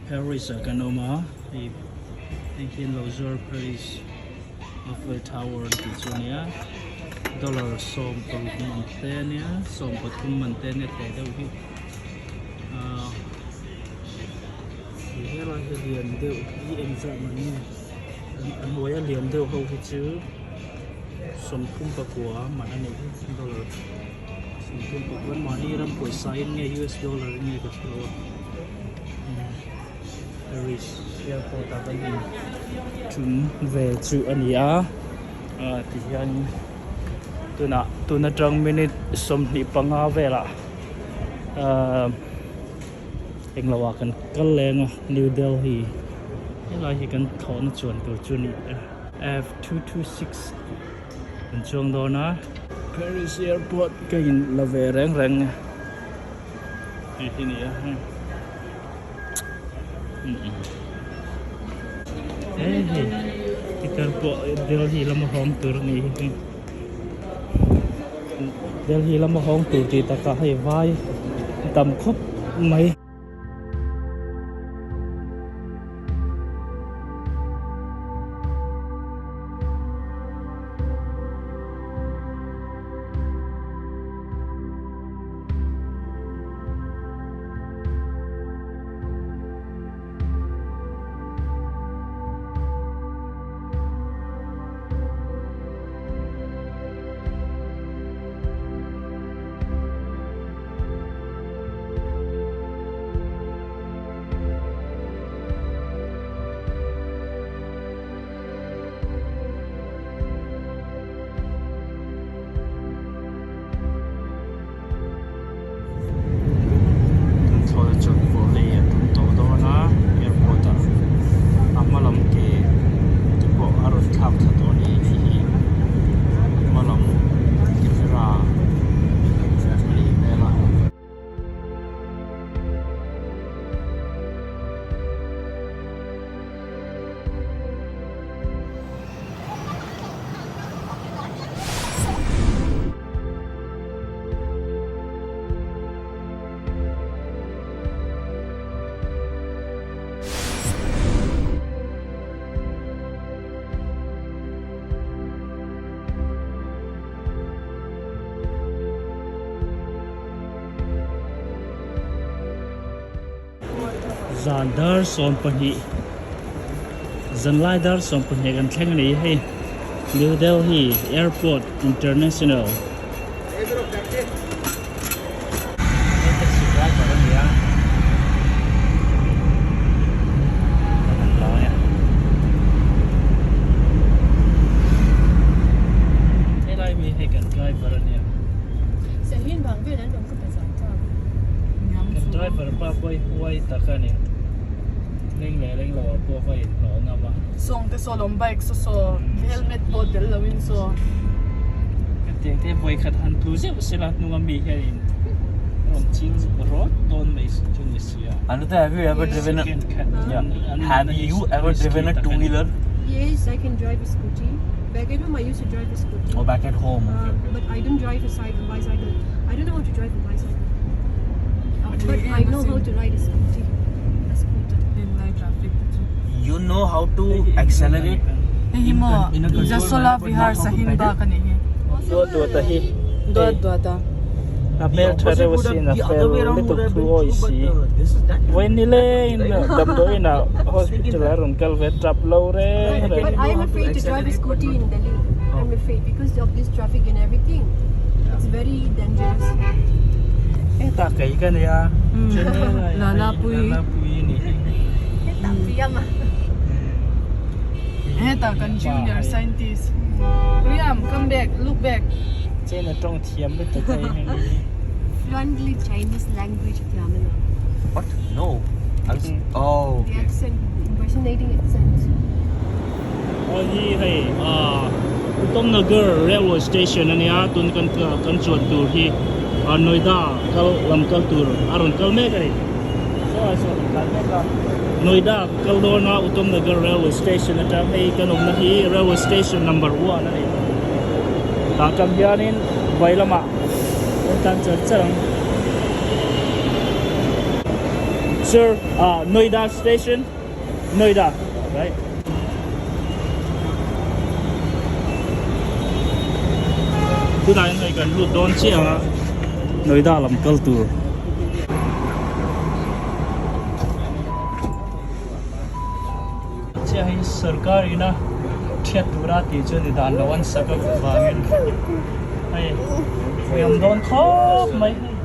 Paris ah kan awm a hei heng hi an lo zuar Paris Eiffel Tower tih chu a nia dollar 16 man te a nia 13 man te a nia teh deuh hi ahh helai hi lian deuh hi engzah man nge a hnuaia lian deuh ho hi chu 39 man a nih hi dollar. 34 mahni ram pawisa in nge US dollar in nge ka hre lo a Paris airport ah kan in tum ve chu a ni a ah ti hian tunah tun atang minute 25 velah ah englo ah kan kal leng a New Delhi helai hi kan thlawhna chuan tur chu a ni a F 226 Kan chuang dawn a. Paris airport ka in la ve reng reng tih hi ni a hei he hei pitar pawh Delhi lama hawng tur a ni hi Delhi lama hawng tur tih takah hei vai tam khawp mai. Thlawhna chuan pawh hei a tum tawh dawn a airport ah a hma lam ke te pawh a rawn thlak thla tawh a ni hei hi a hma lam camera a nih hmel a. Zan dar 12 zanlai dar 12 kan thleng a ni hei New Delhi Airport International. Hei taxi driver a ni a kan han la a helai mi hei kan driver a nia kan driver pa pawh hi huai tak a ni leng leh leng lo ah pawh va inhlawh ngam a. Sawng te saw lawm bike saw saw helmet pawh tel lo in saw. Hetiang te vawikhat han tlu zeuh sela hnunga mi hianin rawn ching rawt dawn mai chu ni sia. Anita, have you ever driven a yeah. Have you ever driven a two wheeler? Yes, I can drive a scooty. Back at home, I used to drive a scooty. Oh, back at home. Okay, okay. But I don't drive a cycle, bicycle. I don't know how to drive a bicycle. But I know how to ride a scooty. A scooter. You know how to accelerate Hei hi maw Jasola Vihar Sahin Bagh a nih hi. Duat duat a hi. Duat duat a. A hmel tha deuh asin a fel lutuk thu awi si. Vawiin ni lengin damdawiin ah hospital ah a rawn kal ve tap lo reng reng. But I am afraid to drive a scooty in Delhi. I'm afraid because of this traffic and everything. It's very dangerous. Hetah kei ka nia. Lalapui. Lalapui a nih hi. Hetah Priam a. Hetah kan junior scientist. Priam, come back, look back. Chen a tawng thiam lutuk a hei hi. Fluently Chinese language thiam a ni. What? No. I was, oh, The okay. accent, impersonating accent. Aw hi hei ah Uttam Nagar railway station a nia tun kan kan chuan tur hi ah Noida kal lam kal tur a rawn kal mek a ni saw ah sawn a tlan mek a Noida kal dawn a Uttam Nagar railway station atang hei kan awmna hi railway station number one a ni tah atang hianin vai lamah kan tlan char char ang. Sir, uh, Noida station? Noida, right? Tunah hian hei kan lut dawn chiah a, Noida lam kal tur. Chiah hi sarkar ina thiat tura tih chu ni dan lo an sak a vangin hei ui awm dawn khawp mai hei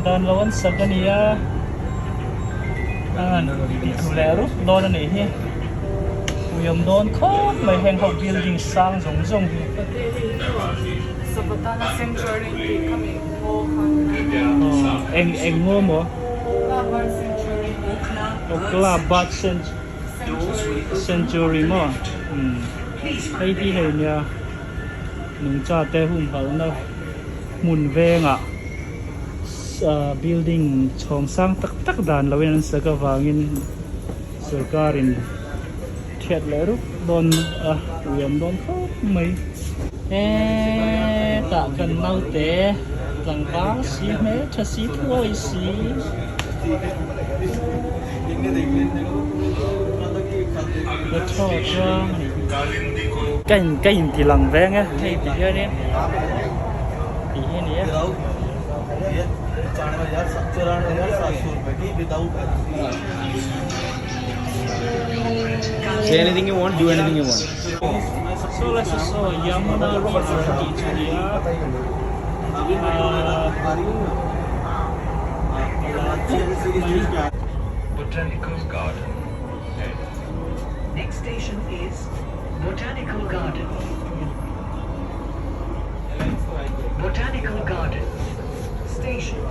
dan lo an sak a ni a an ti thu leh rup dawn a nih hi ui awm dawn khawp mai heng ho building sang zawng zawng hi. Eng eng maw maw? Okla Bird Sanctuary maw? Hei hi hei nia nungcha te humhalhna hmun vengah building chhawng sang tak tak dan loin an sak avangin sorkarin thiat leh rup dawn a uiawm dawn khawp mai. Hetah kan naute tlangval si hmeltha si thuawi si. Ka thaw chuang a nih hi. Ka in ka inti lang veng e hei ti hianin tih hi a ni e. Say anything you want, do anything you want. Saw lai saw saw Yamuna River tih chu a ni a ahh a lar khawp mai. Botanical Garden. Next station is Botanical Garden. Botanical Garden Station.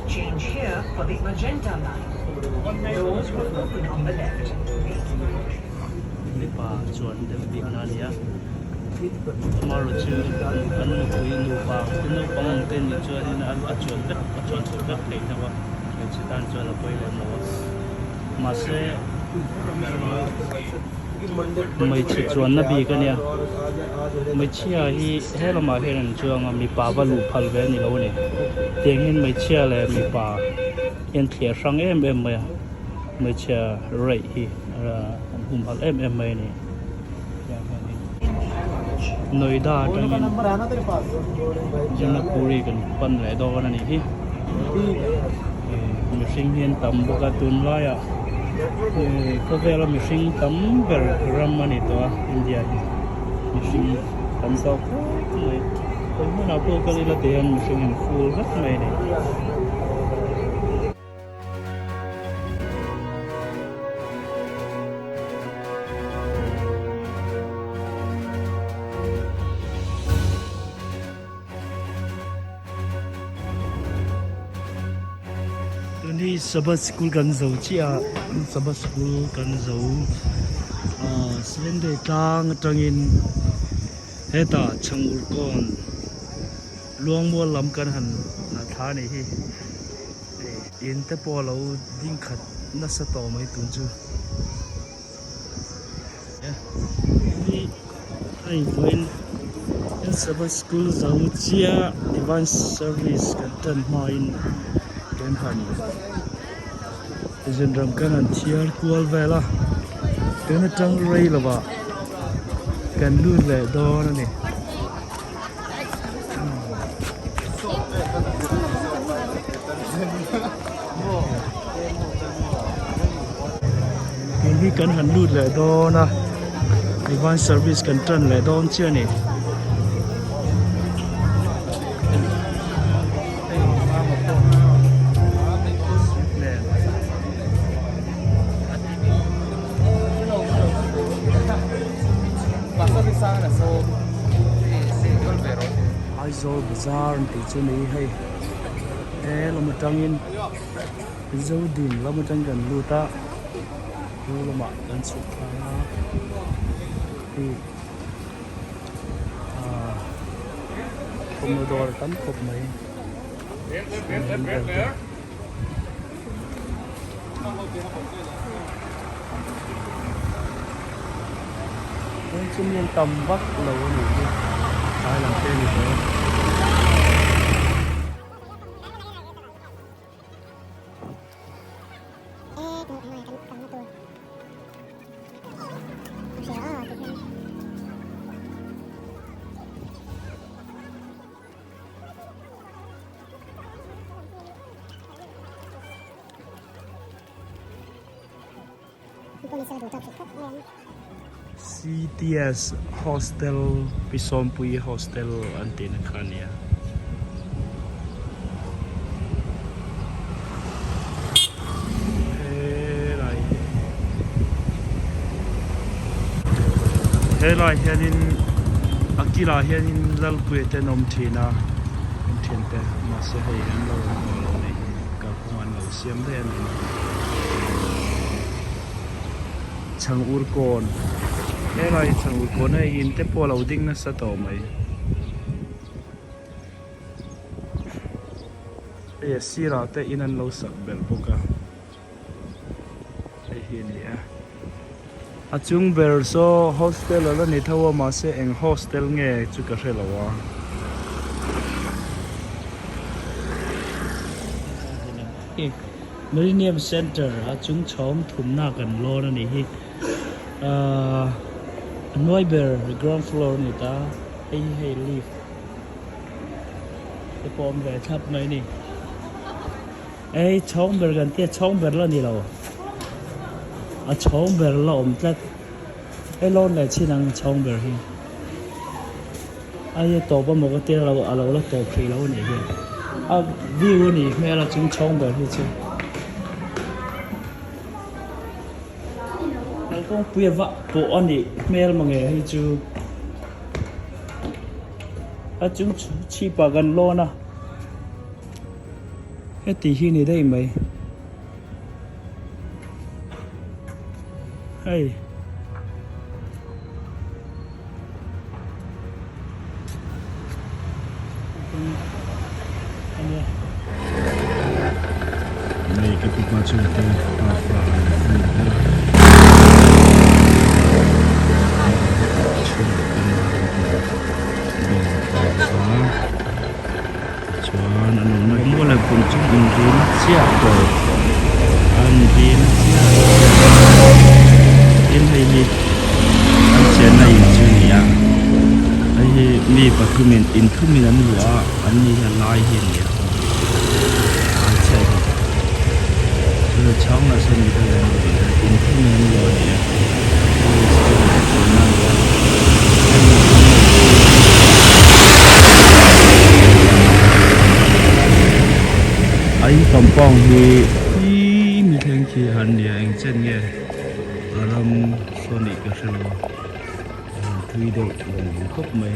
Change here for the magenta line. Doors will open on the left. Mipa chuan deuh bik na a ni a amaherawhchu chu an nupui nupa te naupang ang te nih chuanin a chuan vek a chuan chhuah vek theih deuh a hmeichhe tan chuan a pawi lem lo a mahse hmeichhe chuanna bik a nia hmeichhia hi he lamah hian an chuang a mipa va luh phal ve a ni lo a ni tiang hian hmeichhia leh mipa hian thliar hrang em em mai a hmeichhia raih hi an humhalh em em mai a ni tiang hianin Noida atangin Janakpuri kan pan leh dawn a nih hi mihring hi an tam bawk a tunlaiah khawvela mihring tam ber ram a ni tawh a India hi mihring tam tawk khawp mai khawi hmunah pawh kal ila tih hian mihring an full vek mai a ni. Tun hi Sabbath school kan zo chiah a Sabbath school kan zo ah Sunday tlang atangin hetah Chhangur kawn Luangmual lam kan han thla a nih hi in te pawh a lo ding khat nasa tawh mai tun chu hi hei vawiin Sabbath school zo chiah divine service kan tan hmain kan han zinram kan han thiar kual vel a tun atang rei lovah kan lut leh dawn a ni. Tun hi kan han lut leh dawn a divine service kan tan leh dawn chiah a ni. Aizawl bazar an tih chu ni hei he lam atangin Zodin lam atang kan lut a chu lamah kan chhuk thla a hei ah thawmhnaw dawr tam khawp mai. Heng chu mi an tam vak lo a nih hi tlai lam te a ni tawh a. CTS Hostel Pi Sawmpui Hostel an tihna kha a nia. Helai helai hianin a kilah hianin Lalpuia te an awm thin a an thiante mahse hei an lo awm tawh lo a ni kalphung an lo siam daih a ni. Chhang ur kawn helai chhang ur kawn hei in te pawh a lo ding nasa tawh mai. Hei a sirah te in an lo sak belh bawk a hei hi a ni a a chung ber saw hostel a la ni tho a mahse eng hostel nge chu ka hre lo a. Millennium Centre a chung chhawng thumna kan lawn a nih hi ahh a hnuai ber ground floor a ni ta hei hi hei lift. Te pawh awm ve thlap mai a ni ei chhawng ber kan tia chhawng ber la ni lo a chhawng ber la awm tlat hei lawn leh chin ang chhawng ber hi ai a tawp amaw ka tia lo a lo la tawp hrih lo a nih hi a view a nih hmel a chung chhawng ber hi chu kalkawngpui a vah pawh a nih hmel mange hei chu. A chung chhip ah kan lawn a heti hi ni daih mai hei Nei ka tupa chhungte pafa an fun ber a. Chuan an awmna hi mual a kum chu inrin chiah tawh an rin chiah tin hei hi an chenna in chu a ni a hei hi mi pathumin inthumin an luah a an ni hian lai hi a ni a an chhiat hi chu chhang lah sawn mi dang an luah a inthumin an luah a ni a hei hi student te chenna a ni a hemi a in compound hi khi mi thleng khi han nia eng chen nge a ram saw nih ka hre lo a thui deuh lo ang khawp mai.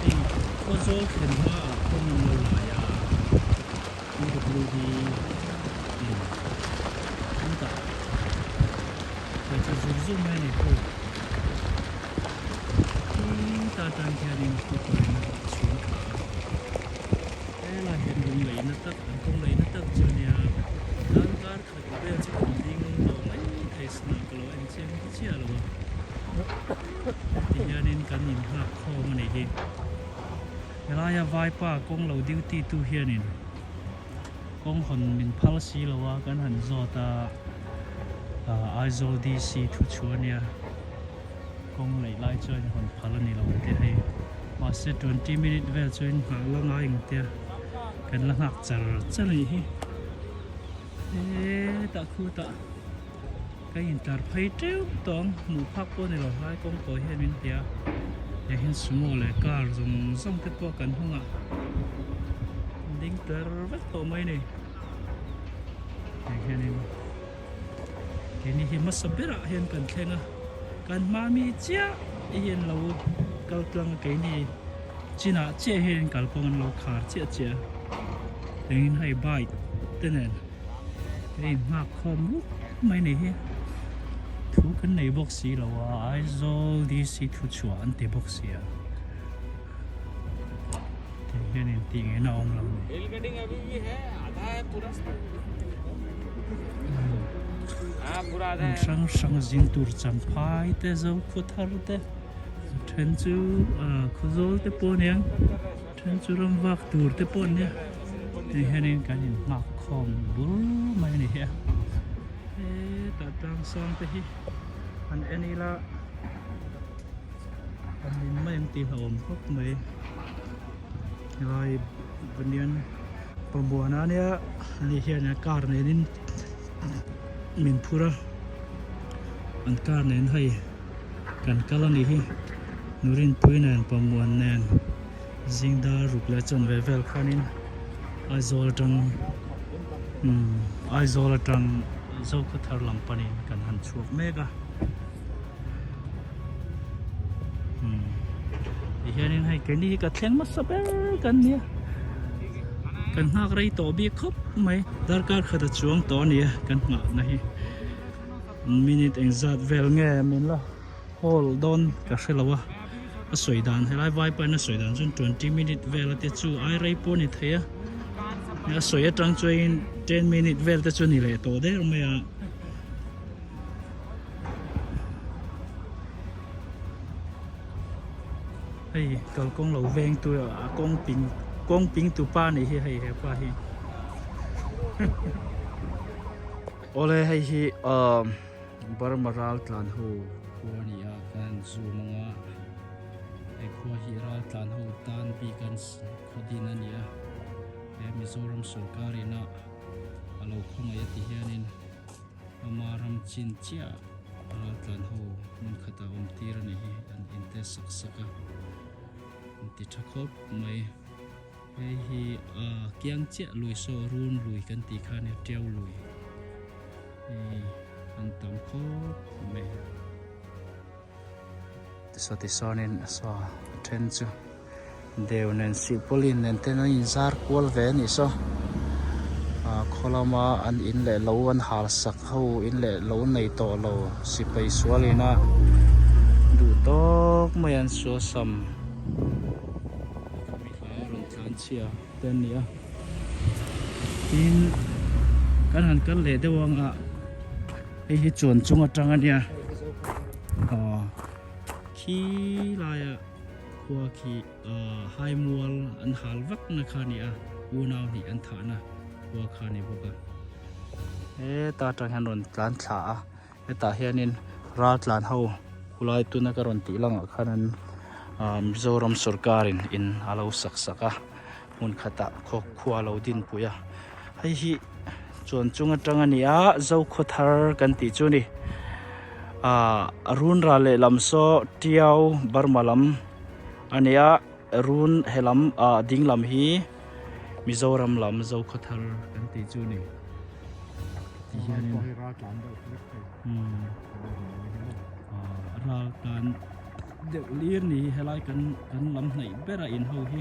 Eng khawzawl thlen hmaah kawng an lo lai a, PWD in an dah thei tha zur zur mai a ni pawh. atang hianin scooter in a chhung thla a helai hian lung leina tak an kawng leina tak chu a nia tan kar khat vel chu kan ding tawh mai thei sna ka lo en chiang chiah lo a tihianin kan inghak khawm a nih hi helaia vaipa kawng lo duty tu hianin kawng hawn min phal si lo a kan han zawt a Aizawl DC thu chhuah a nia. Kawng laih lai chuan hawn phal a ni lo ang tia hei mahse 20 minute vel chuan nghah la ngai ang tia kan la nghak char char a nih hi hetah khutah ka intlar phei teuh tawh ang hmuh phak pawh a ni lo lai kawng kawi hian min hria hei hian sumo leh car zawng zawng te pawh kan hnungah ding tlar vek tawh mai a ni hei hianin. Keini hi hmasa berah hian kan thleng a, kan hma mi chiah hi an lo kal tlang a, keini chinah chiah hian kalkawng an lo khar chiah chiah a, engin hei bike te nen a inghak khawm rup mai a ni hi, thu kan nei bawk si lo a, Aizawl DC thu chhuah an ti bawk si a, tih hian intih ngei na a awm lo a ni. Hmun hrang hrang zin tur champhai te zokhua thar te then chu ah khawzawl te pawh a nia then chu ram vak tur te pawh a nia hei hianin kan inhmak khawm bur mai a ni hi a hetah tlang sang te hi han en ila a hlim mai ang tih hlauhawm khawp mai helai panian Pamuana ania ani hian a car nenin min phur a an car nen hei kan kal a nih hi Nurinpui nen Pamuan nen zingdar ruk leh chawn ve vel khanin Aizawl atang umm Aizawl atang Zokhawthar lam panin kan han chhuak mek a umm tihianin hei keini hi ka thleng hmasa ber kan nia kan nghak rei tawh bik khawp mai darkar khat a chuang tawh a nia kan nghahna hi minute engzat vel nge min la hawl dawn ka hre lo a a sawi dan helai vai pawhin a sawi dan chuan 20 minute vel a te chu ai rei pawh a ni thei a a sawi atang chuan 10 minute vel te chu a ni leh tawh der mai a. Hei kalkawng lo veng tu a kawng ping kawng ping tu pa nih hi hei hepa hi awle hei hi ahh Burma ral tlan ho khua a ni a kan zoom anga he khua hi ral tlan ho tan bik an khaw din a ni a he Mizoram sorkar ina a lo khawngaih a ti hianin. Ama ram chin chiah raltlan ho hmun khatah awm tir a nih hi an inte sak sak a an ti tha khawp mai hei hi ah kiang chiah lui saw run lui kan tih kha ania tiau lui hei an tam khawp mai saw tisawn in saw a then chu deu nen silpaulin nen ten an inzar kual ve a nih saw ah khaw lama an in leh lo an hal sak ho in leh lo nei tawh lo sipai sual ina duh tawk mai an suasam a rawn tlan chhia te an ni a tin kan han kal leh deuh ang a hei hi chuan chung atang a nia aw khi laia khua khi ah haimual an hal vak na kha a ni a unau hnih an thah na khua kha a ni bawk a heta atang hian rawn tlan thla a hetah hianin ral tlan ho khulai tuna ka rawn tih langah khan an ah Mizoram sorkarin in a lo sak sak a hmun khatah khaw khua lo dinpui a hei hi chuan chung atang a ni a Zokhawthar kan tih chu a ni ah run ral leh lam saw Tiau Burma lam a ni a run he lam ah ding lam hi Mizoram lam Zokhawthar kan tih chu a ni. Ti hianin ral tlan deuh lir ni hi helai kan kan lam hnaih ber a in ho hi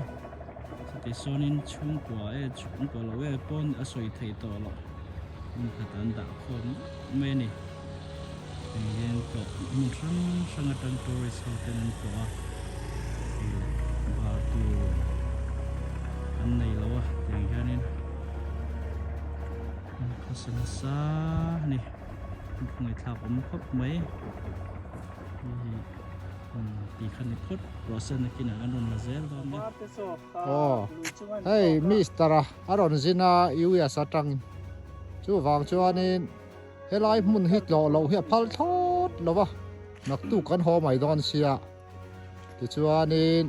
chutih sawnin chhungkua e chhungkua lo e pawn a sawi theih tawh loh hmun khat an dah khawm mai a ni hei hian tlawh hmun hrang hrang atang tourist ho ten an tlawh a. nasa nasa a ni an khawngaihthlak awm khawp mai hei ti kha ni phawt rawh se nakinah an rawn la zel dawn nia. Aw hei mister a a rawn zin a US atangin chuvang chuanin helai hmun hi tlawh loh hi a phal thlawt lo va naktuk kan haw mai dawn sia tichuanin.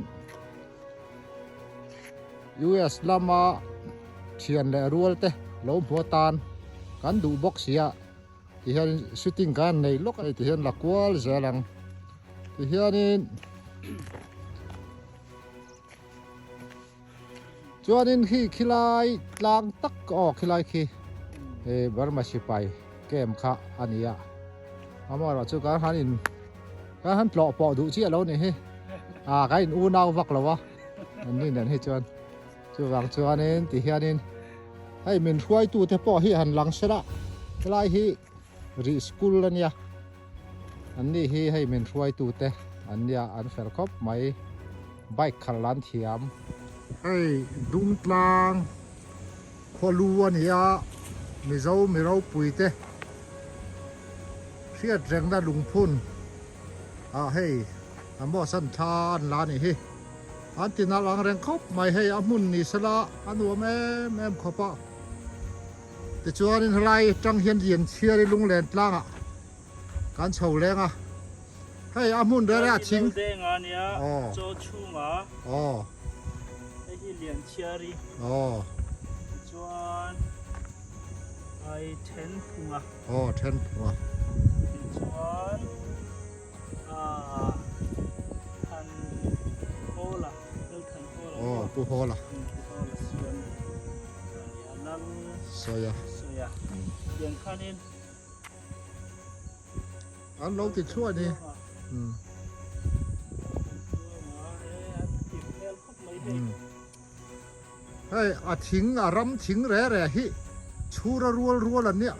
US lama thian leh rual te lo hmu atan kan duh bawk si a tihian shooting kan nei lawk a ni tihian la kual zel ang tihianin chuanin khi khilai tlang tak aw khilai khi he Burma sipai camp kha a ni a amaherawhchu kan han in Kan han tlawh pawh duh chiah lo nih hi. Ah kan in unau vak lo a. An ni nen hi chuan. Chuvang chuanin ti hianin hei min hruaitu te pawh hi han lang sela. Helai hi rih school a nia. An ni hi hei min hruaitu te an nia an fel khawp mai. Bike khalh lan thiam. Hei Dungtlang Khawlu a ni a, Mizo mi ropui te hriat rengna lungphun ah hei a mawsan thla an la a nih hi. An ti nalh ang reng khawp mai hei a hmun ni sela a nuam em em khawp a. Tichuanin helai atang hian Lianchhiari lunglen tlangah kan chho leng a. Hei a hmun rere a thing. Hei hi nia chaw chhunga. Aw. Hei hi Lianchhiari. Aw. Tichuan ai then phunga. Aw then phunga. Tichuan a than hawla lal than hawla. Aw pu hawla. Pu hawla siam ania lal soya. Soya. Tiang khanin An lo ti thluah ni. Hei a thing a ram thing re re hi chhura rual rual an nia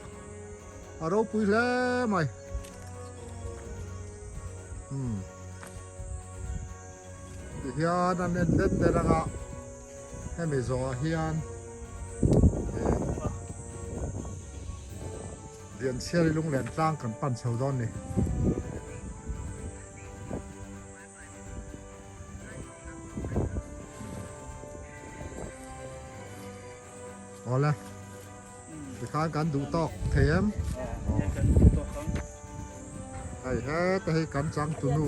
a ropui hle mai. Tihian an en den den anga hemi zawhah hian Lianchhiari lunglen tlang kan pan chho dawn ni. Awle, tikhan kan duh tawk thei em? Hei heta hi kan chang tunu.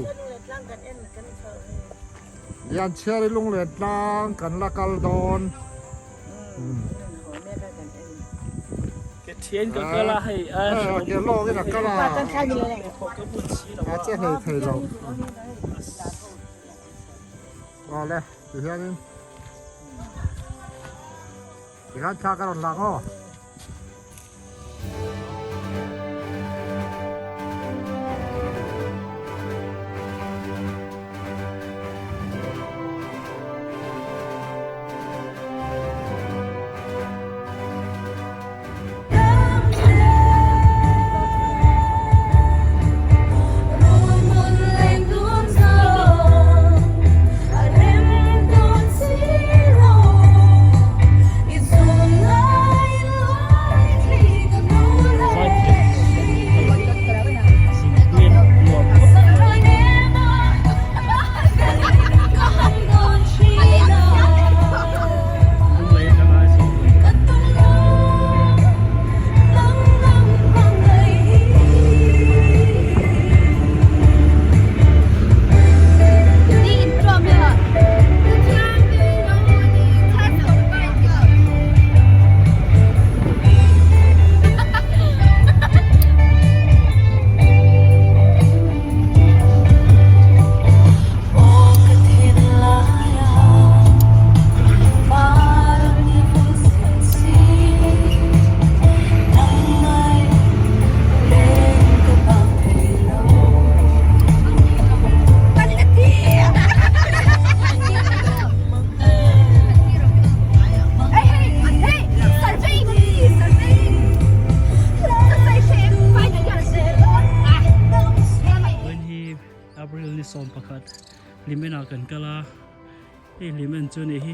Lianchhiari lunglen tlang kan la kal dawn. Ke lawngin a kal a, a che hlei thei lo. Awle, tihianin tikhan thla ka rawn lang aw. Vawiin hi April ni 11 Hlimen ah kan kal a hei Hlimen chu nih hi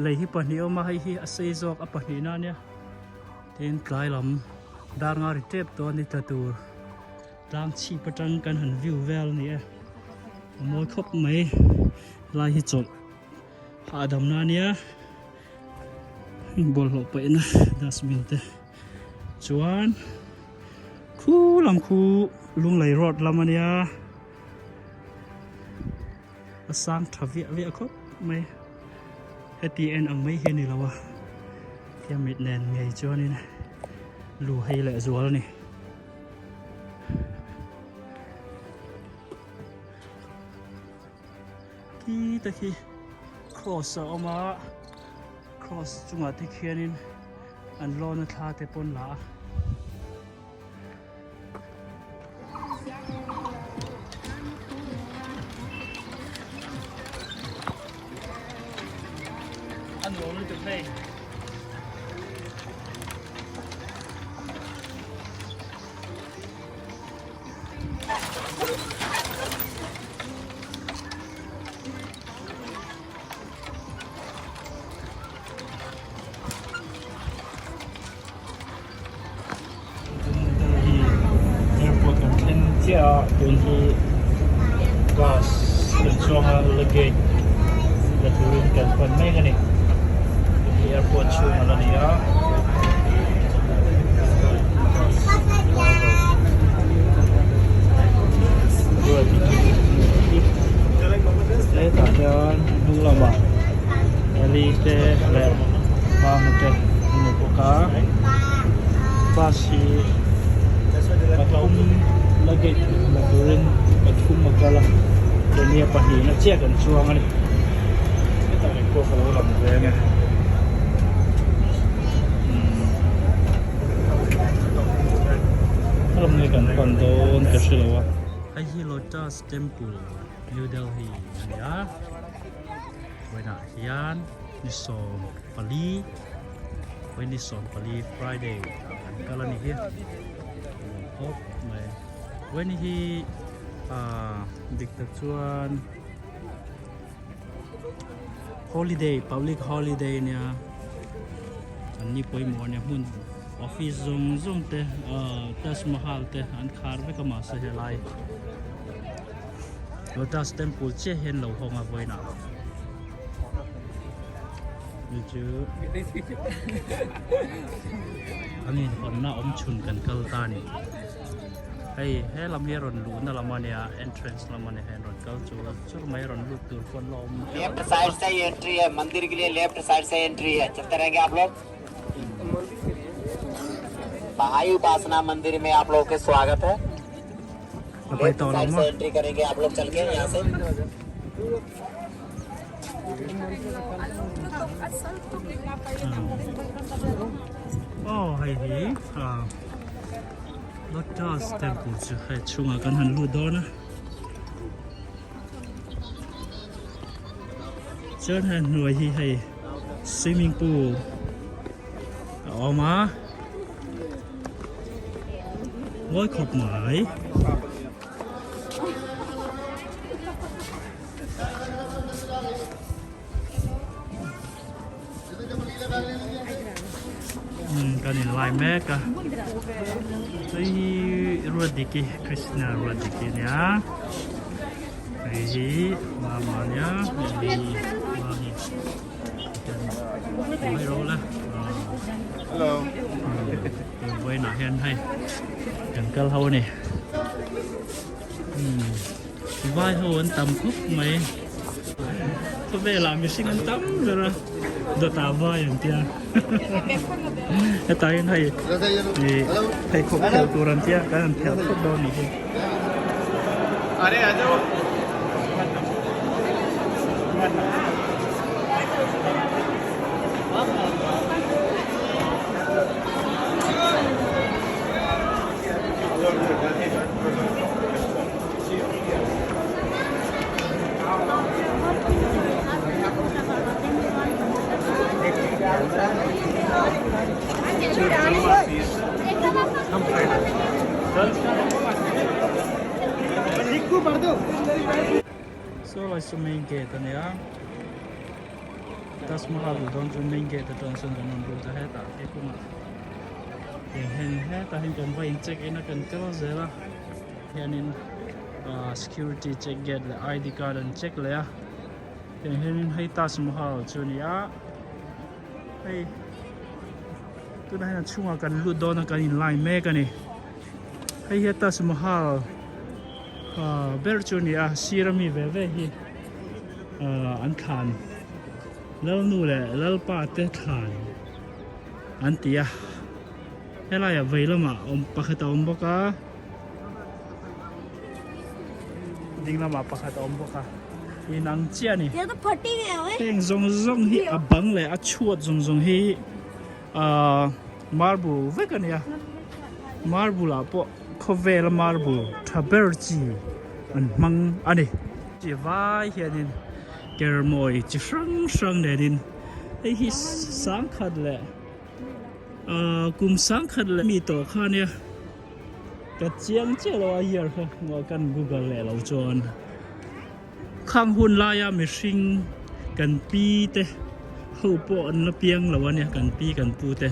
lei hi pahnih a awm a hei hi a sei zawk a pahnih na ania tin tlai lam. Dar nga ri tep tawh a ni tla tur tlang chhip atang kan han view vel a ni e a mawi khawp mai lai hi chawlh hahdam na ania bawlhhlawh paihna dustbin te chuan khu lam khu lunglei road lam ania a sang tha viah viah khawp mai heti en ang mai hi a ni lo a tia mit nen ngei chuanin lu hei leh zual a ni. Khi te khi cross a awm a cross chungah te khianin an lawn a thla te pawn la a. A nuam lutuk hei. Delhi airport kan thleng chiah a tun hi bus kan chuang a luggage la turin kan pan mek a ni tun hi airport chhung a la ni a. Hetah hian hnung lamah Eli te leh Mama te an ni bawk a bus hi pathum luggage la turin pathum a kal a keini a pahnihna chiah kan chuang a ni hetah leh pawh ka lo lang ve ang e ram nge kan pan dawn ka hre lo a hei hi lotus temple new delhi a ni a vawiinah hian ni 24 vawiin ni 24 friday ah kan kal a ni hi khawp mai vawiin hi ah dik tak chuan holiday public holiday ania an ni pawimawh ania hmun office zawng zawng te ah Taj Mahal te an khar vek a mahse helai Lotus temple chiah hian lo hawng a vawiinah ni chu an inhawnna awm chhun kan kal ta a ni hei he lam hi a rawn luhna lam a nia entrance lam a nia hei an rawn kal chu chur mai a rawn lut tur pawh an la awm left side से ही एंट्री है मंदिर के लिए left side से एंट्री है चलते रहेंगे आप लोग बहाई उपासना मंदिर में आप लोगों के स्वागत है a pai left tawh lo side maw से एंट्री करेंगे आप लोग चल के यहाँ से Aw hei hi ah Lotus temple chu hei chhungah kan han lut dawn a chuan hei hnuai hi hei swimming pool a awm a mawi khawp mai. Kan in lai mek a hei hi Ruatdiki Krishna Ruatdiki a nia hei hi Mama a nia hei hi Mami mai rawh le Hello vawiinah hian hei kan kal ho a ni. Vai ho an tam khawp mai khawvelah mihring an tam ber a dawtah vai an tia hetah hian hei ih pheikhawk phelh tur an tia kan han phelh phawt dawn a nih hi. Saw lai saw main gate a nia Taj Mahal duh dawn chu main gate atang sawn kan rawn lut a hetah te kawngah. Tiang hian hetah hian kan va in check in a kan kal zel a hianin ah security check gate leh id card an check leh a tiang hianin hei Taj Mahal chu a ni a hei tunah hian a chhungah kan lut dawn a kan in line mek a ni hei hi Taj Mahal ah ber chu a ni a sir ami ve ve hi ah an thlan Lalnu leh Lalpa te thlan an ti a helaiah vei lamah awm pakhat a awm bawk a ding lamah pakhat a awm bawk a inang chiah a ni heng zawng zawng hi a bang leh a chhuat zawng zawng hi ahh marble vek a ni a marble ah pawh khawvela marble tha ber chi an hmang a ni chi vai hianin kermawi chi hrang hrang nenin hei hi sangkhat leh ahh kum sangkhat leh mi tawh kha ania ka chiang chiah lo a year kha maw kan google leh lo chuan khang hun laia mihring kan pi te ho pawh an la piang lo ania kan pi kan pu te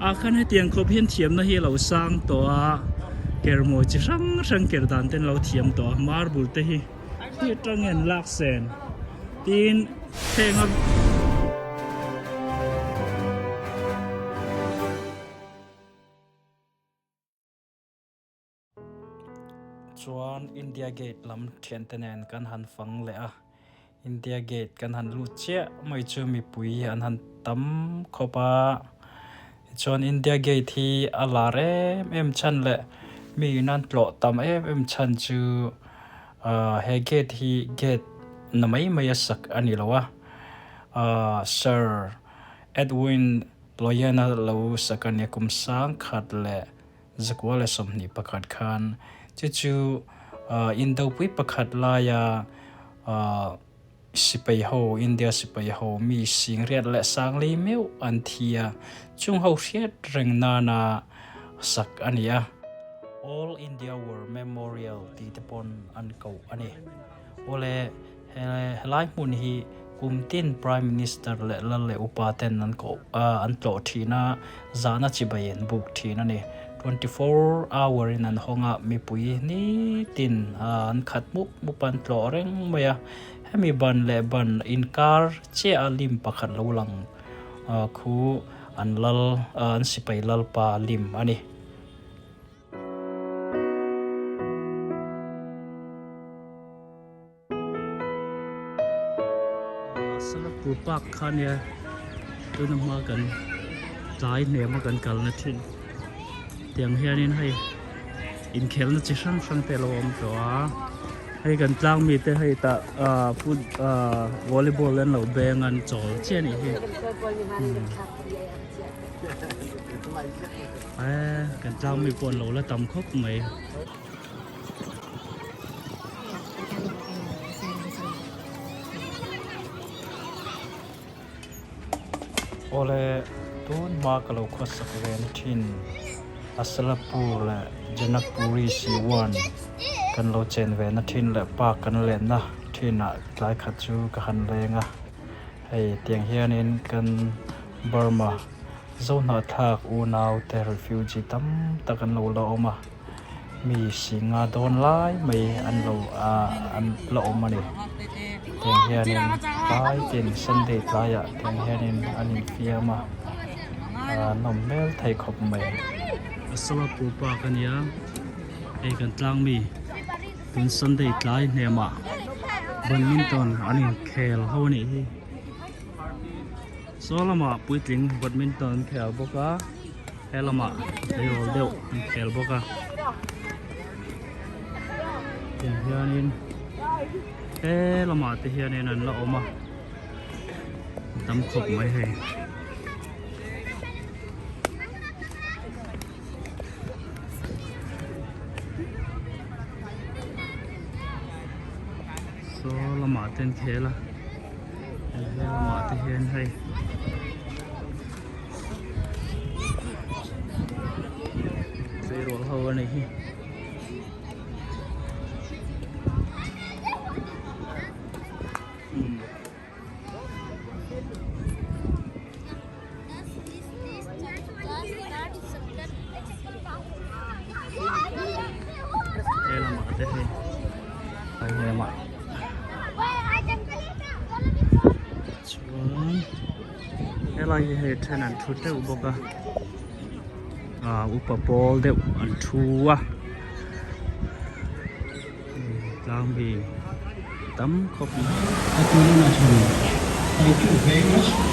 ah khan hetiang khawp hian thiamna hi a lo sang tawh a kermawi chi hrang hrang ker dan te an lo thiam tawh a marble te hi. Khi atangin lak sen tin heng a Chuan India Gate lam thiante nen kan han fang leh a, India Gate kan han lut chiah mai chu mipui an han tam khawp a. Tichuan India Gate hi a lar em em chhan leh mi in an tlawh tam em em chhan chu ahh he gate hi gate na mai mai a sak a ni lo a ahh Sir Edwin Loyana lo sak a nia kum sang khat leh zakua leh 21 khan chu chu ahh indopui pakhat laia ahh. Sipai ho, India sipai ho mi singriat leh sangli meuh an thi a, chung ho hriat reng nana sak a ni a. All India War Memorial tih te pawn an koh a ni. Awle, he helai hmun hi kum tin Prime Minister leh lal leh upa ten an koh an tlawh thin a, zahna chibai an buk thin a ni. 24 hour in an hawng a, mipui nitin an khat mup mup an tlawh reng mai a. Hemi ban leh ban inkar chiah a lim pakhat lo lang khu an lal an sipai lalpa lim a ni. Salapur park kha nia tuna hma kan tlai hnem a kan kalna thin tiang hianin hei inkhelna chi hrang hrang te a lo awm tawh a hei kan tlang mi te hei tah ah foot ah volleyball an lo beng a an chawl chiah a nih hi eh kan tlang mi pawh an lo la tam khawp mai. Awle tun hma ka lo khawsak ve na thin Asalapur leh Janakpuri Siwan kan lo chen ve na thin leh park kan lenna thinah tlai khat chu ka han leng a hei tiang hianin kan Burma Zohnahthlak unau te refugee tam tak an lo la awm a. Mi singa dawn lai mai an lo ah an la awm a ni tiang hianin tlai tin sunday tlaiah tiang hianin an infiam a ah nawm hmel thei khawp mai. Solapur park a nia hei kan tlang mi tun sunday tlai hnemah badminton an inkhel ho a nih hi saw lamah puitling badminton an khel bawk a. He lamah tleirawl deuh an khel bawk a tiang hianin he lamah te hianin an la awm a tam khawp mai hei. Saw lamah te an khel a he lamah te hian hei. Tleirawl ho a nih hi. Helai hi hei then an thu teuh bawk a ah upa pawl deuh an thu a tlang mi tam khawp mai. Thank you very much.